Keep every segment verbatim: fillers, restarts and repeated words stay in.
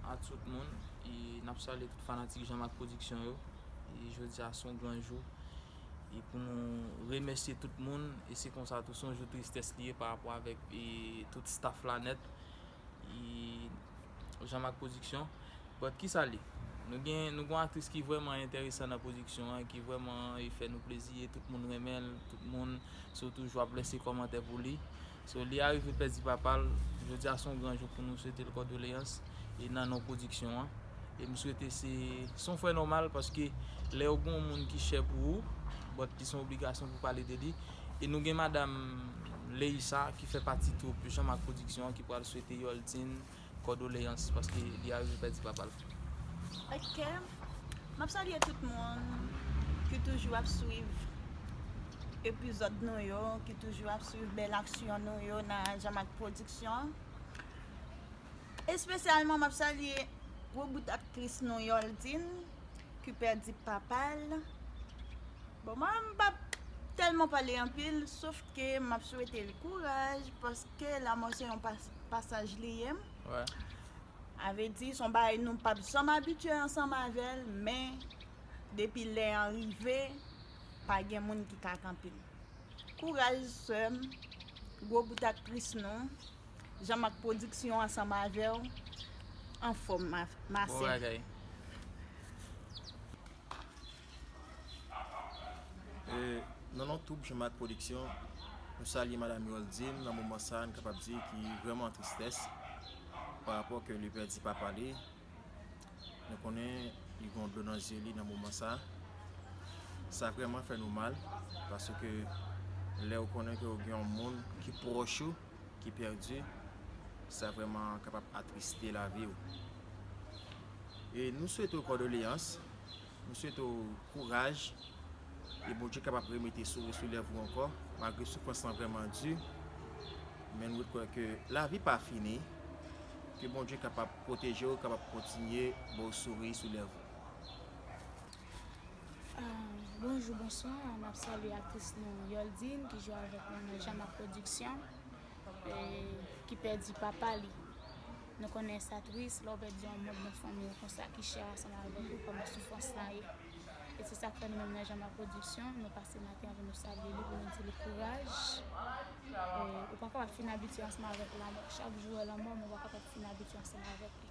A tout moun, e n ap salye tout fanatik Jean Marc Production yo. E jodi a se yon gran jou. E pou nou remèsye tout moun, e se konsa tou, se yon jou tristès li ye pa rapò avèk, e, tout staff la nèt. E Jean Marc Production. But kisa li? Nou gen, nou gen yon aktris ki vrèman enteresan nan pwodiksyon an, ki vrèman, e, fè nou plezi, e tout moun renmen l, tout moun, so, toujou ap lèse kòmantè pou li. So, li arive pèdi papa l. Jodi a se yon gran jou pou nou swete l kondoleyans. E nan non pwodiksyon an. E m swete se, se yon frè nòmal, paske lè yo gen yon moun ki chè pou ou, but ki se yon obligasyon pou pale de li. E nou gen madanm Leïsa ki fè pati twoup Jean Marc Production an ki pral swete Yoldine kondoleyans paske li arive pèdi papa l. Ok. M ap salye tout moun ki toujou ap swiv epizòd nou yo, ki toujou ap swiv bèl aksyon nou yo nan Jean Marc Production. Espesyalman, m ap salye gwo bout aktris nou Yoldine ki pèdi papa l. Bon, mwen, m p ap tèlman pale anpil, sof ke m ap swete l kouraj, paske lanmò se yon pas-, pasaj li ye. Wè. A vle di, se yon bagay nou p ap janm abitye ansanm avè l, men depi lè an rive, pa gen moun ki ka kanpe l. Kouraj, sè m, gwo bout aktris nou, Jean Marc Production ansanm avè w, anfòm, ma, ma sè. Bon bagay. E, nan non twoup Jean Marc Production, nou salye madanm Yoldine nan moman sa a, n kapab di ki vrèman an tristès pa rapò ke li pèdi papa li. Nou konnen li gen dlo nan zye li nan moman sa a. Sa vrèman fè nou mal, paske lè ou konnen ke ou gen yon moun ki pwòch ou, ki pèdi, sa vrèman kapab atriste lavi w. E nou swete w kondoleyans, nou swete w kouraj, e Bondye kapab remete souri sou lèv ou ankò, malgre soufrans lan vrèman di, men nou ret kwè ke lavi pa fini, ke Bondye kapab pwoteje w, kapab kontinye ba w souri sou lèv ou. Ah, bonjou, bonswa. M ap salye aktris nou Yoldine ki jwe avèk nou nan Jean Marc Production, e, ki pèdi papa li. Nou konnen sa tris, lè w pèdi yon manm nan fanmi w konsa ki chè ansanm avèk ou, kòman soufrans lan ye. E se sa k fè nou menm nan Jean Marc Production, nou pase maten an pou nou salye li, pou nou di li kouraj. E, ou pa kapab fin abitye ansanm avèk lanmò. Chak jou w wè lanmò, men ou pa kapab fin abitye ansanm avèk li.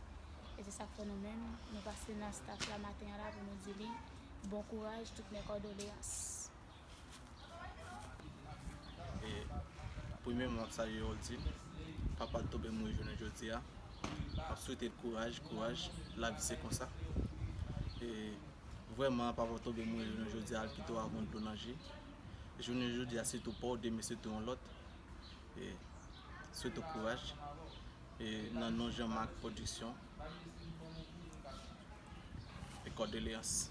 E se sa k fè nou menm, nou pase nan staff la maten an la pou nou di li bon kouraj, tout mè kondoleyans. E premyèman, m ap salye Yoldine. Papa l tonbe mouri jounen jodi a. M ap swete l kouraj, kouraj. Lavi se konsa. E vrèman, papa w tonbe mouri jounen jodi a, al kite w ak yon dlo nan je. Jounen jodi a, se tou pa w, demen se tou yon lòt. E swete w kouraj. E nan non Jean Marc Production. E kondoleyans.